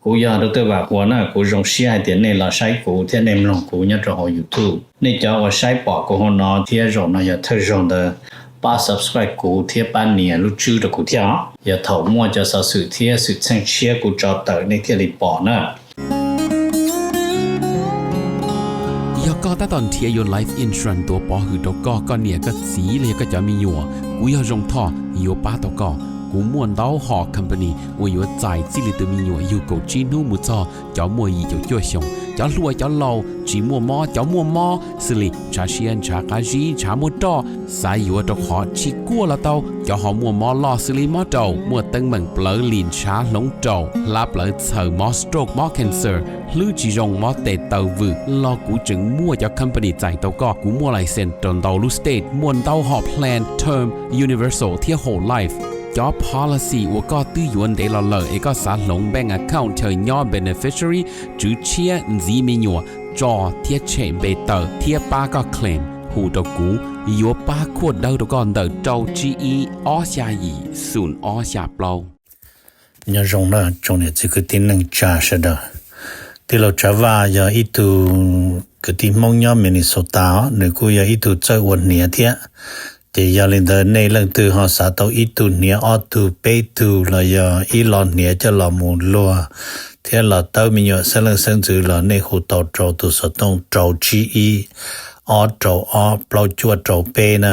Kuv yog Doctor Vam Huas na, kuv zoo siab hais tias nej los saib kuv thiab nej mloog kuv nyob rau hauv YouTube. Nej cov uas saib pom kuv hauv no thiab zaum no yog thawj zaug ntawd, pab subscribe kuv thiab pab nias lub tswb rau kuv thiab os. Yog thaum muaj cov xov xwm thiab xwm txheej tshiab kuv tso tawm nej thiaj li pom na. Yog koj tab tom nrhiav yuav life insurance tuav pov hwm rau koj, koj niam koj txiv los yog koj cov me nyuam, kuv yog Zoo Thoj yuav pab tau koj. Kuv muaj ntau hom company uas yuav txais txij li tus me nyuam yug kaum tsib hnub mus txog cov muaj yim caum cuaj xyoos, cov hluas cov laus, tsis muaj mob cov muaj mob, xws li ntshav siab ntshav qab zib ntshav muaj roj, xav yuav rau qhov tsis kuaj los tau, cov ho muaj mob loj xws li mob raum, muaj teeb meem plawv lim ntshav hloov raum, hlab plawv txhaws, mob stroke mob cancer, hlwb tsis zoo mob tes taw vwm los kuv tseem muaj cov company txais tau koj. Kuv muaj license rau ntau lub state, muaj ntau hom plan term, universal thiab whole life. Cov policy uas koj twb yuav ntev los lawm es koj xav hloov bank account chaw nyob beneficiary, tswv tshiab ntxiv me nyuam, tso thiab tshem npe tawm thiab pab koj claim, hu rau kuv, yuav pab khuaj dawb rau koj ntawm rau tsib ib ob xya yim xoom ob xya plaub. Nyob zoo na tsoom niam txiv kwv tij neej tsa sawv daws. Tij laug Tsav Vaj yog ib tug kwv tij Hmoob nyob Minnesota os, nws kuj yog ib tug txawj ua hniav thiab. Ces yog li ntawd nej leej twg ho xav tau ib tug hniav ob tug peb tug los yog ib lo hniav coj los mus luag thiab los tawb me nyuam xeeb leej xeeb ntxwv los nej hu tau rau tus xov tooj rau tsib ib ob rau ob plaub cuaj rau peb na.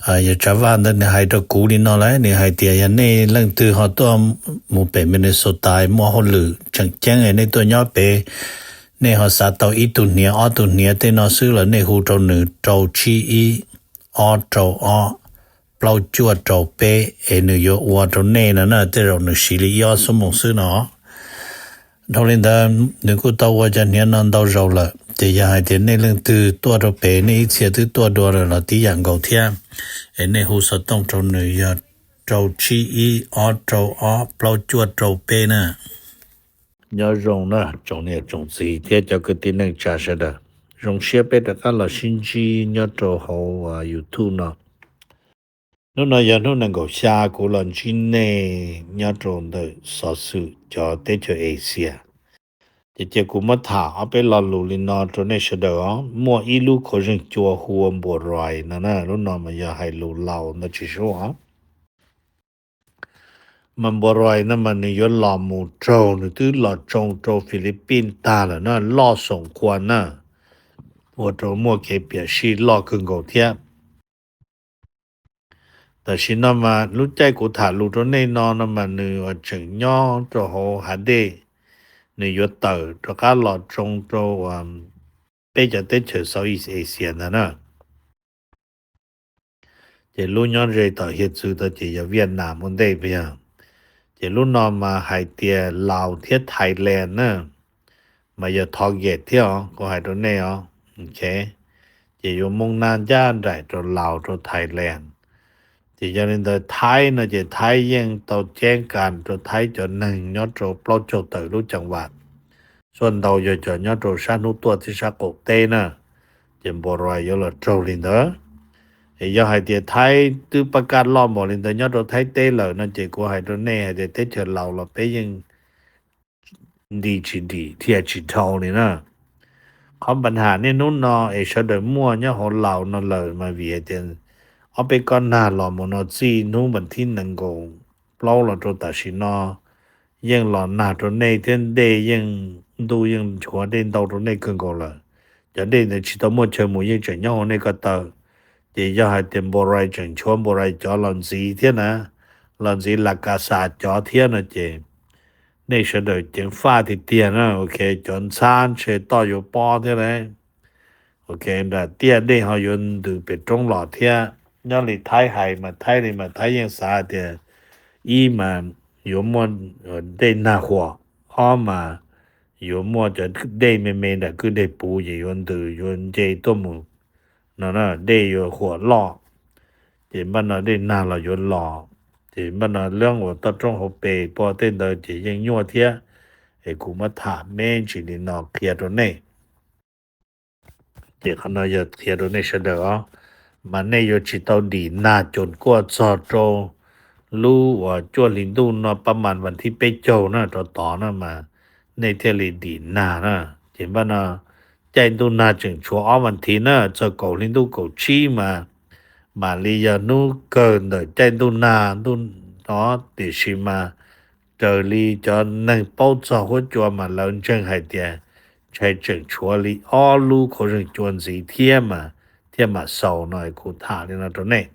Yog Tsav Vaj ntawd nws hais rau kuv li no lawm, nws hais tias yog nej leej twg ho tuaj mus pem Minnesota muaj hauj lwm tseem ceeb nej tuaj nyob pem, nej ho xav tau ib tug hniav ob tug hniav tej no xwb los nej hu rau nws rau tsib ib ob rau ob plaub cuaj rau peb es nws yuav ua rau nej no na, tej zaum nws siv li ib ob xuab moos xwb no. Dhau li ntawd nws kuj tau ua cov hniav no ntau zaus lawm, ces yog hais tias nej leej twg tuaj rau pem nej ib txhia twb tuaj dua lawm los tib yam nkaus thiab, es nej hu xov tooj rau nws yog rau tsib ib ob rau ob plaub cuaj rau peb na. Nyob zoo na tsoom niam tsoom txiv thiab cov kwv tij neej tsa sawv daws. Zoo siab peb rov qab los sib ntsib nyob rau hauv YouTube no. Hnub no yog hnub nees nkaum xya kuv los ntsib nej nyob rau ntawm xov xwm cov teb chaws Asia. Ces cia kuv muab tham ob peb lo lus li no rau nej sawv daws os. Muaj ib lub khuav zeeg cua hu ua Npuas Rais no na, lub no mas yog hais lus Laus ntawd tsis sub os. Mas Npuas Rais no mas nws yuav los mus raug, nws twb los tsoo rau Philippines tag lawm na, loj xoom qhuas na, ua rau muaj kev piam sij loj kawg nkaus thiab. Tam sim no mas lub caij kuv tham lus rau nej no no mas nws tseem nyob rau hauv hav dej, nws yuav tawm rov qab los tsoo rau peb cov teb chaws Southeast Asia ntag na. Ces lub nyob ze tom hiav txwv tod ces yog Vietnam ua ntej puas yog? Ces lub no mas hais tias Laos thiab Thailand na, mas yog target thiab os, kuv hais rau nej os. Ces yuav moo naj ncaj nraim rau Laos rau Thailand. Ces yog li ntawd Thaib no ces Thaib yeej tau ceeb kas rau Thaib cov neeg nyob rau plaub caug tawm lub ceev vam, suaj ntau yog cov nyob rau sab hnub tuaj thiab sab qaum teb na. Ces Npuas Rais yuav los raug li ntawd. Es yog hais tias Thaib twb pab kaj loj npaum li ntawd nyob rau Thaib teb lawm no ces kuv hais rau nej hais tias teb chaws Laos los peb yeej nti tsis dim thiaj tsis dhau li na. Qhov npa nham niaj hnub no es sawv daws muaj nyob hauv Laos no lawm mas vim hais tias ob peb kob nag los mus no txij hnub vas thib nees nkaum plaub los rau tam sim no yeej los nag rau nej thiab dej yeej, ntuj yeej nchuav dej ntau rau nej kawg nkaus lawm. Cov dej ntawd tsis tau muaj chaw mus yeej tseem nyob hauv nej ko taw. Ces yog hais tias Npuas Rais tseem nchuav Npuas Rais cov los ntxiv thiab na, los ntxiv Las Kas Xas cov thiab no ces nej sawv daws ceev faj tiag tiag na. Ok, cov ntxhab ntshe toj yuav pob thiab lauj. Ok, nram tiaj dej ho yuav ntws pem roob los thiab. Nyob li Thaib hais mas Thaib li mas Thaib yeej xav tias ib mas yuav muaj dej nag huam, ob mas yuav muaj cov dej me me nram kwj deg puv ces yuav ntws yuav nce tuaj mus no, dej yuav huam loj. Ces npaj no dej nag los yuav los, ces npaj no leej uas toj roob hauv pes pog tej ntawd ces yeej nyuaj thiab. Es kuv muab tham me ntsis li no qhia rau nej. Ces qhov no yog qhia rau nej sawv daws os, mas nej yuav tsis tau dim nag coos kuaj txog rau lub uas cuaj hli ntuj no pab mas vas thib peb caug na rov tod na mas nej thiaj li dim nag na. Ces npaj no caij ntuj nag tseem tshuav ob vas thiv na, txog kaum hli ntuj kaum tsib mas mam li yog hnub kawg ntawm caij ntuj nag ntuj no, tiam sis mas raws li cov neeg paub txog huab cua mas lawv ntseeg hais tias ntshai tseem tshuav li ob lub qhov zeeg cua ntxiv thiab mas thiaj mam xaus no kuv tham li no rau nej.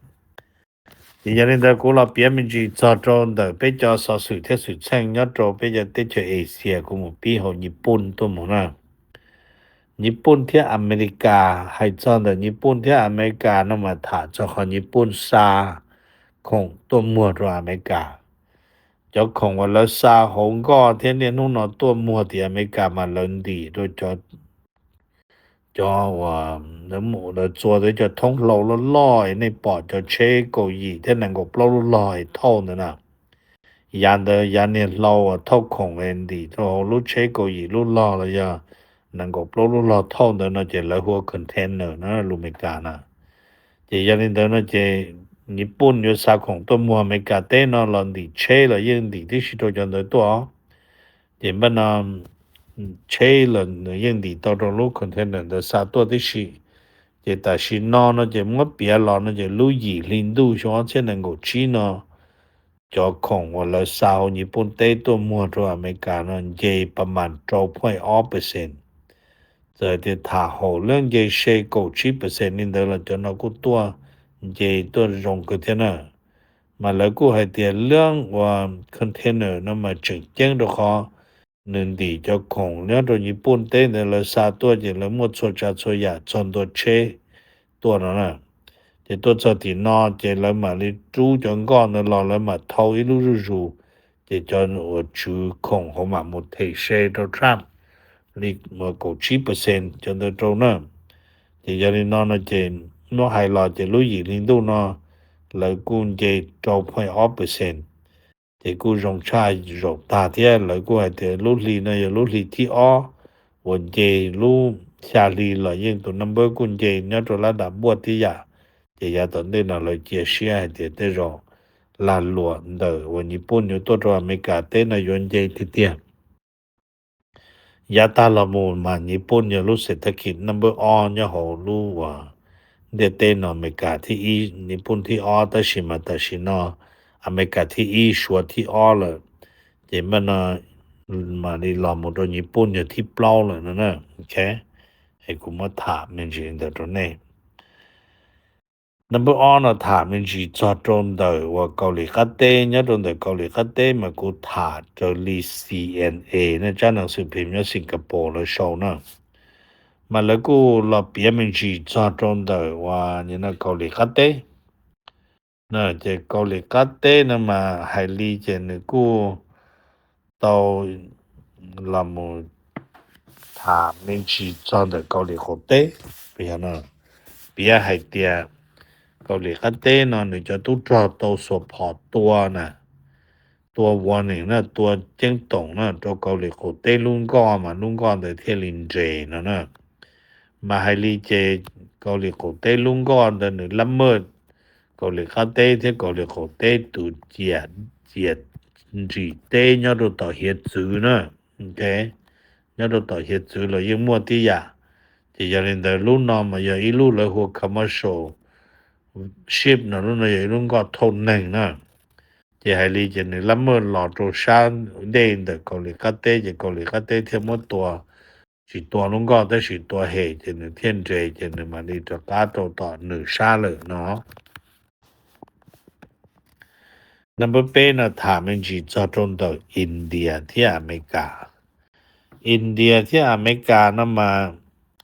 Ces yog li ntawd kuv los piav me ntsis txog rau ntawm peb cov xov xwm thiab xwm txheej nyob rau peb cov teb chaws Asia, kuv mus pib hauv Nyij Pooj tuaj mus na. Nyij Pooj thiab Amelikas, hais txog ntawm Nyij Pooj thiab Amelikas no mas tham txog qhov Nyij Pooj xa khoom tuaj muag rau Amelikas. Cov khoom uas lawv xa hauv nkoj thiab niaj hnub no tuaj muag tim Amelikas mas lawv ntim rau cov, cov uas lawv txua cov thoob hlau loj loj es nej pom cov tsheb kaum yim thiab nees nkaum plaub lub log es thauj ntawd na. Yav ntawd yav niag hlau uas thauj khoom es ntim rau hauv lub tsheb kaum yim lub log los yog nees nkaum plaub lub log thauj ntawd no ces lawv hu ua container na lus Amelikas na. Ces yog li ntawd no ces Nyij Pooj yuav xa khoom tuaj muag Amelikas teb no los ntim tsheb los yeej ntim tib si rau cov ntawd tuaj. Ces npaj no tsheb los nws yeej ntim tau rau lub container ntawd xa tuaj tib si. Ces tam sim no no ces muab piav los no ces lub yim hli ntuj xyoo ob txhiab nees nkaum tsib no cov khoom uas lawv xa hauv Nyij Pooj teb tuaj muag rau Amelikas no nce pa mas rau phooj ob percent. Txawm tias tham haum lub nce se kaum tsib percent li ntawd los cov no kuj tuaj nce tuaj zoo kawg thiab na. Mas lawv kuj hais tias lub uas container no mas tseem ceeb rau qhov nws ntim cov khoom nyob rau Nyij Pooj teb ntawd lawv xa tuaj ces lawv muaj txhua tsav txhua yam txog ntua tsheb tuaj no na. Ces tuaj txog tim no ces lawv mam li rub cov nkoj ntawd los lawv mam thau ib lub zuj zus, ces cov uas tswv khoom hauv mam mus them se rau Trump li kaum tsib percent cov ntawd rau na. Ces yog li no no ces muab hais los ces lub yim hli ntuj no lawv kuj nce rau phooj ob percent. Ces kuj zoo tshaj zaum tag thiab lawv kuj hais tias lub hli no yog lub hli thib ob uas nce, lub xya hli los yeej tus number kuj nce nyob rau lab dam npuaj tib yam. Ces yav tom ntej no lawv cia siab hais tias tej zaum lag luam ntawm uas Nyij Pooj yuav tuaj rau Amelikas teb no yuav nce tiag tiag. Yav tag los mus mas Nyij Pooj yog lub xev thab kis number ob nyob hauv lub uas ntiaj teb no, Amelikas thib ib, Nyij Pooj thib ob, tab sis mas tam sim no Amelikas thib ib, Suav thib ob lawm. Ces npaj no mam li los mus rau Nyij Pooj yog thib plaub lawm no na. Es kuv muab tham me ntsis li ntawd rau nej. Number ob no tham me ntsis txog rau ntawm uas Kaus Lim Qab Teb, nyob rau ntawm Kaus Lim Qab Teb mas kuv tham raws li C N A na, tsab nees xwm phim nyob Singapore lawv sau na. Mas lawv kuj los piav me ntsis txog rau ntawm uas Kaus Lim Qab Teb. Ces Kaus Lim Qab Teb no mas hais li ces nws kuj tau los mus tham me ntsis txog ntawm Kaus Lim Qaum Teb. Piav hais tias Kaus Lim Qab Teb no nws cov tub rog tau xuas phom tua na, tua warning na, tua ceeb toom na rau Kaus Lim Qaum Teb lub nkoj mas lub nkoj ntawd thiaj li nres no na. Mas hais li ces Kaus Lim Qaum Teb lub nkoj ntawd nws lab maj Kaus Lim Qab Teb thiab Kaus Lim Qaum Teb tus ciam, ciam nrim teb nyob rau tom hiav txwv na, nyob rau tom hiav txwv los yeej muaj tib yam. Ces yog li ntawd lub no mas yog ib lub lawv hu ua commercial ship no, lub no yog ib lub nkoj thauj neeg na. Ces hais li ces nws lab maj los rau sab dej ntawm Kaus Lim Qab Teb ces Kaus Lim Qab Teb thiaj muab tua, tsis tua lub nkoj tab sis tua hem ces nws thiaj nres ces nws mam li rov qab rau tom nws sab lawm no. Number peb no tham me ntsis txog rau ntawm India thiab Amelikas. India thiab Amelikas no mas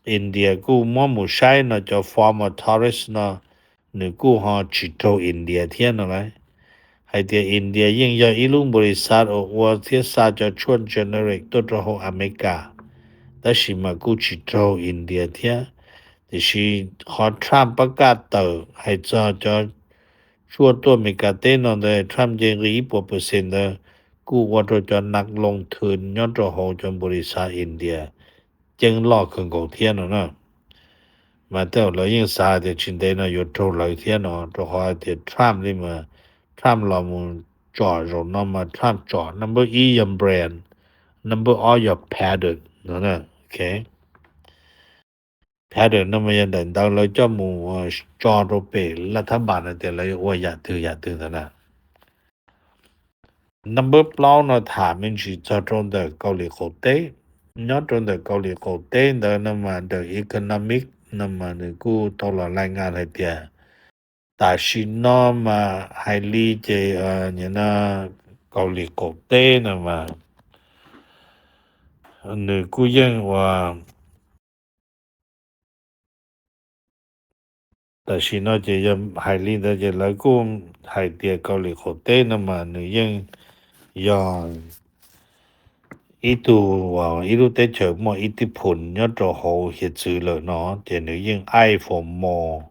India kuj muab mus saib no cov former tourist no nws kuj ho tsis raug India thiab no lauj. Hais tias India yeej yog ib lub npaus lis xav uas ua thiab xa cov tshuaj generic tuaj rau hauv Amelikas, tab sis mas kuj tsis raug India thiab. Tiam sis qhov Trump pab kaj tawm hais txog cov tshuaj tuaj Amelikas teb no ntawd Trump nce nqi ib puas percent ntawd kuj ua rau cov nas loo thw nyob rau hauv cov npaus lis xav India ceeb loj kawg nkaus thiab no na. Mas tej zaum lawv yeej xav tias tsis ntev no yuav raug lawv thiab no, rau qhov hais tias Trump li mas Trump los mus tsom zaum no mas Trump tsom. Number ib yog brand, number ob yog pattern no. Ok, pattern no mas yog daim ntawv lawv coj mus tso rau pem laj thab npas no tias lawv yuav ua yam twg yam twg ntawd na. Number plaub no tham me ntsis txog rau ntawm Kaus Lim qaum teb. Nyob rau ntawm Kaus Lim qaum teb ntawd no mas ntawm economic no mas nws kuj tau los lais ngas hais tias tam sim no mas hais li ces Kaus Lim qaum teb no mas nws kuj yeej ua tam sim no ces yog hais li ntawd ces lawv kuj hais tias Kaus Lim qaum teb no mas nws yeej yog ib tug, ib lub teb chaws muaj ib tib phum nyob rau hauv hiav txwv lawm no ces nws yeej aim for more.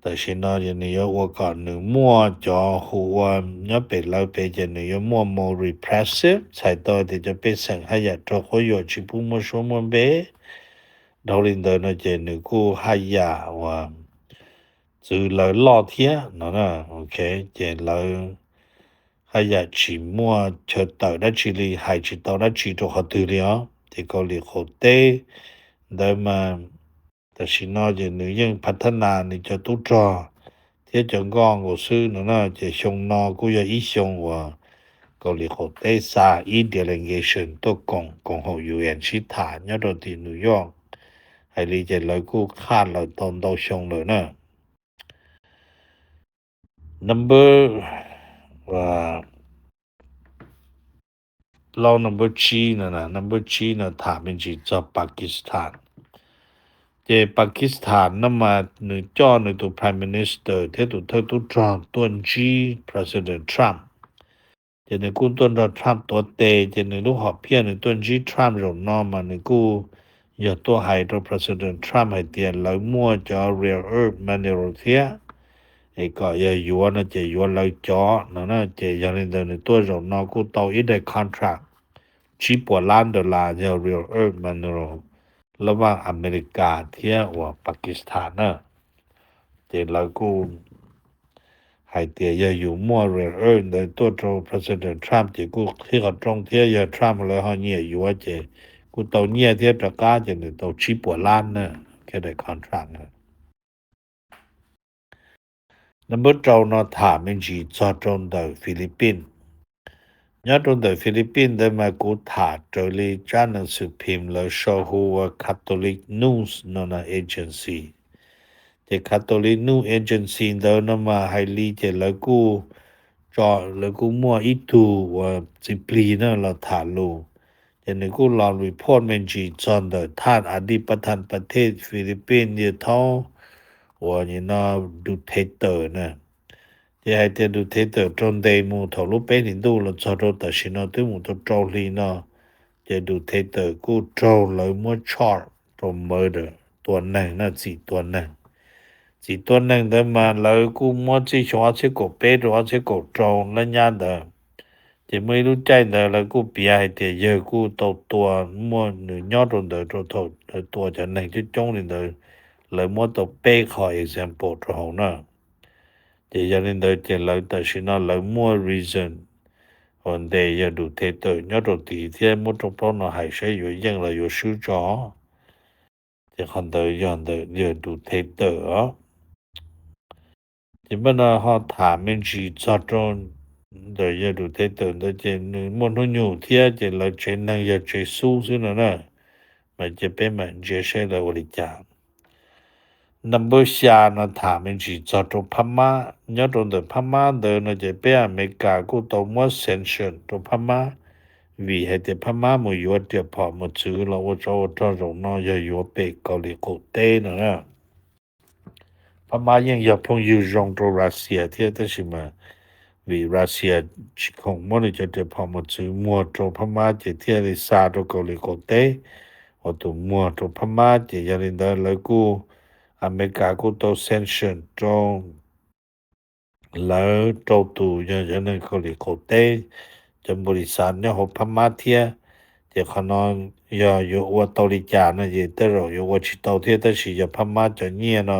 Tam sim no ces nws yuav ua kom nws muaj cov hu ua nyob pem lawv pem ces nws yuav muaj more repressive, txhais tau tias cov pej xeem haj yam raug quab yuam tsis pub muaj suab muaj npe. Dhau li ntawd no ces nws kuj haj yam uas txwv lawv loj thiab no. Ok, ces lawv haj yam tsis muaj chaw tawm dab tsi li, hais tsis tau dab tsi rau qhov twg li os. Ces Kaus Lim qaum teb ntawd mas tam sim no ces nws yeej phav thab nas nws cov tub rog thiab cov nkoj nkaus xwb no na. Ces xyoo no kuj yog ib xyoo uas Kaus Lim qaum teb xa ib delegation tuaj koom koom haum U N sib tham nyob rau tim New York. Hais li ces lawv kuj qhaj lawm tau ntau xyoo lawm na. Number plaub, number tsib no, number tsib no tham me ntsis txog Pakistan. Ces Pakistan no mas nws coj nws tus Prime Minister thiab tus thawj tub rog tuaj ntsib President Trump. Ces nws kuj tuaj nrog Trump tuav tes, ces nws lub hom phiaj nws tuaj ntsib Trump zaum no mas nws kuj yog tuaj hais rau President Trump hais tias lawv muaj cov rare earth mineral thiab, es kom yog yuav no ces yuav lawv cov no na. Ces yog li ntawd nws tuaj zaum no kuj tau ib daim contract tsib puas lab dollar yog rare earth mineral lab vaj Amelikas thiab uas Pakistan na. Ces lawv kuj hais tias yog yus muaj rare earth ntawd tuaj rau President Trump ces kuj qhib qhov rooj thiab yog Trump lawv ho nyiam yuav ces kuj tau nyiaj thiab rov qab ces nws tau tsib puas lab na, daim contract na. Number rau no tham me ntsis txog rau ntawm Philippines. Nyob rau ntawm Philippines ntawd mas kuv tham raws li tsab neej xwm phim lawv sau hu ua Catholic News no na agency. Ces Catholic News agency ntawd no mas hais li ces lawv kuj tso, lawv kuj muaj ib tug uas txiv plig na los tham lus. Ces nws kuj los report me ntsis txog ntawm thaj adipathan pathej Philippines yawg thaub uas nim no Duterte na. Ces hais tias Duterte raug ntes mus thaum lub peb hlis ntuj los txog rau tam sim no twb mus tau rau hli no, ces Duterte kuj raug lawv muab charge rau murder, tua neeg na, txim tua neeg. Txim tua neeg ntawd mas lawv kuj muab txij xyoo ob txhiab kaum peb rau ob txhiab kaum rau lab nyab ntawd. Ces muaj ib lub caij ntawd lawv kuj piav hais tias yawg kuj tau tua, muaj nws nyob rau ntawd rau thaum lawv tua cov neeg coob coob li ntawd, lawv muab tau peb qho example rau hauv na. Ces yog li ntawd ces lawv tam sim no lawv muaj reason uas ntes yawg Duterte nyob rau tid thiab muab rooj plaub no hais saib yuav yeej los yuav swb tso. Ces qhov ntawd yog ntawm yawg Duterte os. Ces npaj no ho tham me ntsis txog rau ntawm yawg Duterte ntawd ces nws muaj hnub nyoog thiab ces lawv tsev neeg yog tsev xub xwb no na. Mas ces peb mam ntsia saib lawv ua li cas. Number xya no tham me ntsis txog rau Phab Mab. Nyob rau ntawm Phab Mab ntawd no ces peb Amelikas kuj tau muab sanction rau Phab Mab, vim hais tias Phab Mab mus yuav riam phom mus txwv los ua tsov ua rog zaum no yog yuav pem Kaus Lim qaum teb no na. Phab Mab yeej yog phooj ywg zoo rau Russia thiab tab sis mas vim Russia tsis khoom muab nws cov riam phom mus txwv muag rau Phab Mab ces thiaj li xa rau Kaus Lim qaum teb ua tus muag rau Phab Mab. Ces yog li ntawd lawv kuj, Amelikas kuj tau sanction rau lawv rau tus yog cov neeg Kaus Lim qaum teb, cov npaum li xav nyob hauv Phab Mab thiab. Ces qhov no yog yuav ua tau li cas no ces tej zaum yuav ua tsis tau thiab, tab sis yog Phab Mab cov nyiaj no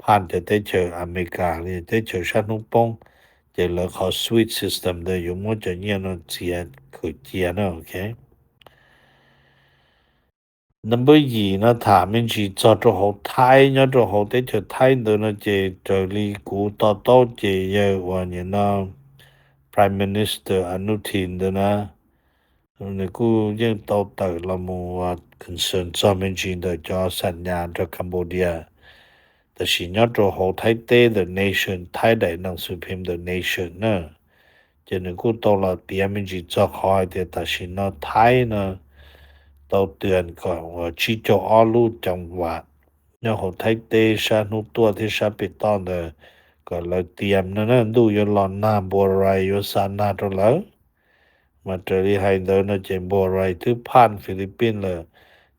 phaj cov teb chaws Amelikas li teb chaws sab hnub poob Ces lawv qhov SWIFT system ntawd yuav muab cov nyiaj no txiav khaws cia na, ok. Number yim no tham me ntsis txog rau hauv Thaib, nyob rau hauv teb chaws Thaib ntawd no ces raws li kuv to taub ces yawg uas nim no Prime Minister Anutin ntawd na, nws kuj yeej tau tawm los mus concern txog me ntsis ntawm cov xam nyas nrog Cambodia. Tab sis nyob rau hauv Thaib teb ntawm Nation, Thaib Daim Nang Xu Phim ntawm Nation na, ces nws kuj tau los piav me ntsis txog qhov hais tias tam sim no Thaib no tau tws kom uas tsib caug ob lub coo vam nyob hauv Thaib teb sab hnub tuaj thiab sab pem toj ntawd kom lawv tias no na ntuj yuav los nag npua rais yuav xa nag rau lawv. Mas raws li hais ntawd no ces npua rais twb phaj Philippines lawm,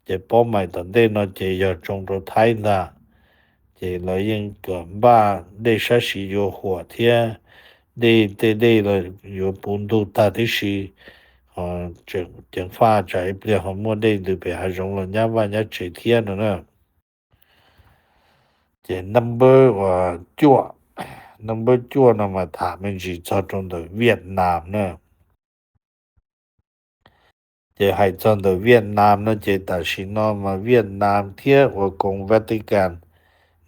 ces paub mais tom ntej no ces yog tsoo rau Thaib ntag. Ces lawv yeej kom npaj dej sab siv yuav huam thiab dej tej dej los yuav puv ntug tag tib si, ceev faj tsam ib pliag ho muaj dej ntws pem hav zoov los nyab vaj nyab tsev thiab no na. Ces number uas cuaj, number cuaj no mas tham me ntsis txog rau ntawm Vietnam na. Ces hais txog ntawm Vietnam no ces tam sim no mas Vietnam thiab uas koom Vatican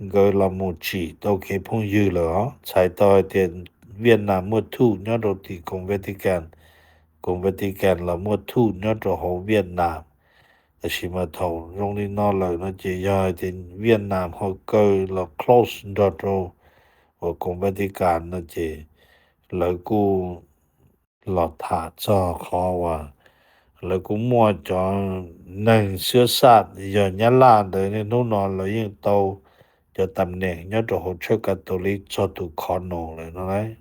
nkawd los mus tsim tau kev phooj ywg lawm os. Txhais tau hais tias Vietnam muaj thuj nyob rau tim koom Vatican, koom Vatican los muaj thuj nyob rau hauv Vietnam. Tab sis mas thaum zoo li no lawm no ces yog hais tias Vietnam ho kaw los close nrog rau uas koom Vatican no ces lawv kuj los tham txog qhov uas lawv kuj muaj cov neeg xwab xaj yog Nyab Laj ntawd niaj hnub no lawv yeej tau cov tam neem nyob rau hauv tshawj Catholic txog tus Cardinal lawm no lauj.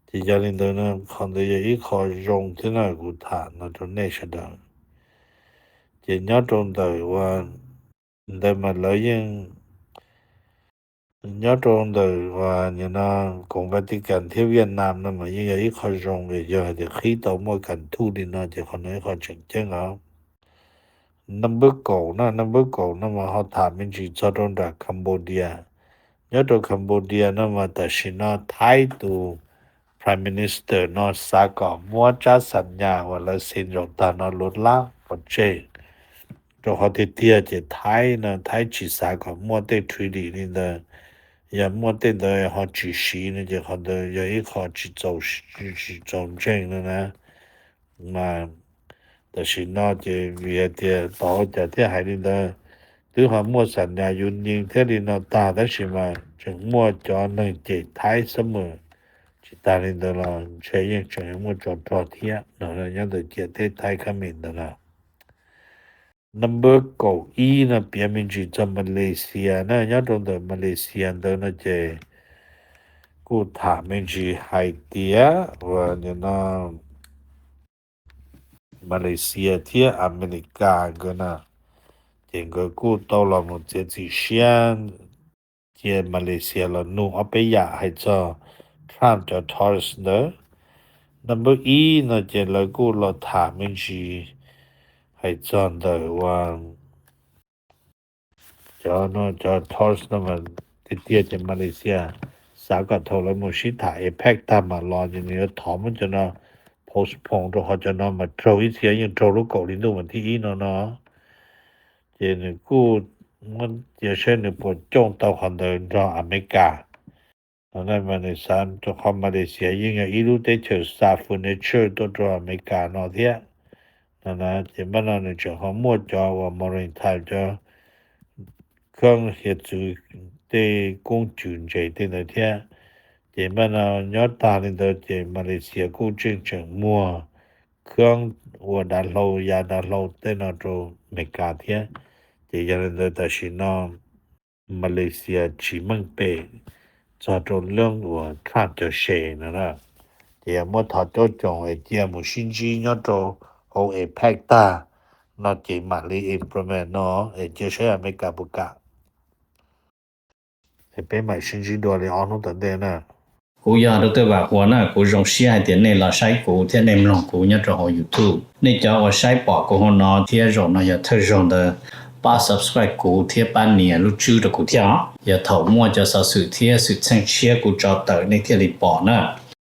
Ces yog li ntawd no qhov ntawd yog ib qho zoo thiab na kuv tham no rau nej sawv daws. Ces nyob rau ntawm uas ntawd mas lawv yeej nyob rau ntawm uas nim no koom Vatican thiab Vietnam no mas yeej yog ib qho zoo, yog hais tias qhib tau muaj kas thuj li no ces qhov no ib qho tseem ceeb os. Number kaum na, number kaum no mas ho tham me ntsis txog rau nram Cambodia. Nyob rau Cambodia no mas tam sim no Thaib tus Prime Minister no xav kom muab tsab xam nyas uas lawv xees zaum tag no luv lab pov tseg, rau qhov tiag tiag ces Thaib no Thaib tsis xav kom muaj tej treaty li ntawd. Yog muaj tej ntawd ho tsis siv no ces qhov ntawd yog ib qho tsis txaus, tsis txaus ntseeg no na. Mas tam sim no ces vim hais tias tau ua cas thiaj hais li ntawd, twb ho muaj xam nyas yus nyees thiab li no tag tab sis mas tseem muaj cov neeg cem Thaib xab mas tsis tas li ntawd los ntshe yeej tseem muaj tsov rog thiab no nyob ntawm ciam teb Thaib khab me ntawd na. Number kaum ib no piav me ntsis txog Malaysia na, nyob rau ntawm Malaysia ntawd no ces kuj tham me ntsis hais tias uas nim no Malaysia thiab Amelikas nkawd na, ces nkawd kuj tau los mus txiav txim siab cia Malaysia los nug ob peb yam hais txog Trump cov tourist ntawd. Number ib no ces lawv kuj los tham me ntsis hais txog ntawm uas cov no cov tourist no mas tiag tiag ces Malaysia xav kom thaum lawv mus sib tham APEC tag mam los ces nws yuav thov muab cov no postpone rau qhov cov no mas raug ib txhia yeej raug lub kaum hli ntuj mas thib ib no no. Ces nws kuj muab cia saib nws puas cooj tau qhov ntawd nrog Amelikas. Mas nws xav rau qhov Malaysia yeej yog ib lub teb chaws xa furniture tuaj rau Amelikas no thiab. Ces npaj no nws tseem ho muaj cov uas maritime cov kheeb hiav txwv tej koob cws ntses tej ntawd thiab. Ces npaj no nyob tag li ntawd ces Malaysia kuj tseem tseem muag kheeb ua dav hlau ya dav hlau tej no rau Amelikas thiab. Ces yog li ntawd tam sim no Malaysia tsis meej pem txog rau leej uas Trump cov se no na. Ces yog muab thov caub coos es cia mus sib ntsib nyob rau hauv APEC tag no ces mam li implement no es cia saib Amelikas puas kam. Es peb mam sib ntsib dua li ob hnub tom ntej na. Kuv yog Doctor Vam Huas na, kuv zoo siab hais tias nej los saib kuv thiab nej mloog kuv nyob rau hauv YouTube. Nej cov uas saib pom kuv hauv no thiab zaum no yog thawj zaug ntawd, Pab subscribe kuv thiab pab nias lub tswb rau kuv thiab os. Yog thaum muaj cov xov xwm thiab xwm txheej tshiab kuv tso tawm nej thiaj li pom na.